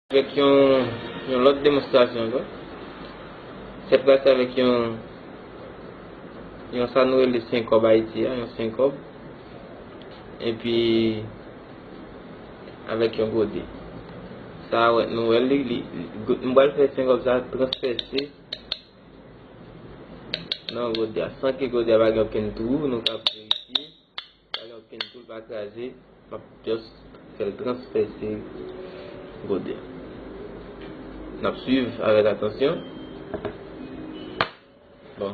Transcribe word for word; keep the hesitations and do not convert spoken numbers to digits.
Avèk yon, yon lòt demonstrasyon ankò. Sèt pase avèk yon, yon sa nou rele senkòb Ayiti a, yon senkòb. Epi, avèk yon gode. Sa, wè, nou wè li, li, li, m pral fè senkòb sa transvèse nan gode a. San ke gode a pa gen okenn twou, nou ka verifye. Pa gen okenn twou, l pa kraze. M ap just fè l transvèse gode a. N ap swiv avèk atansyon. Bon.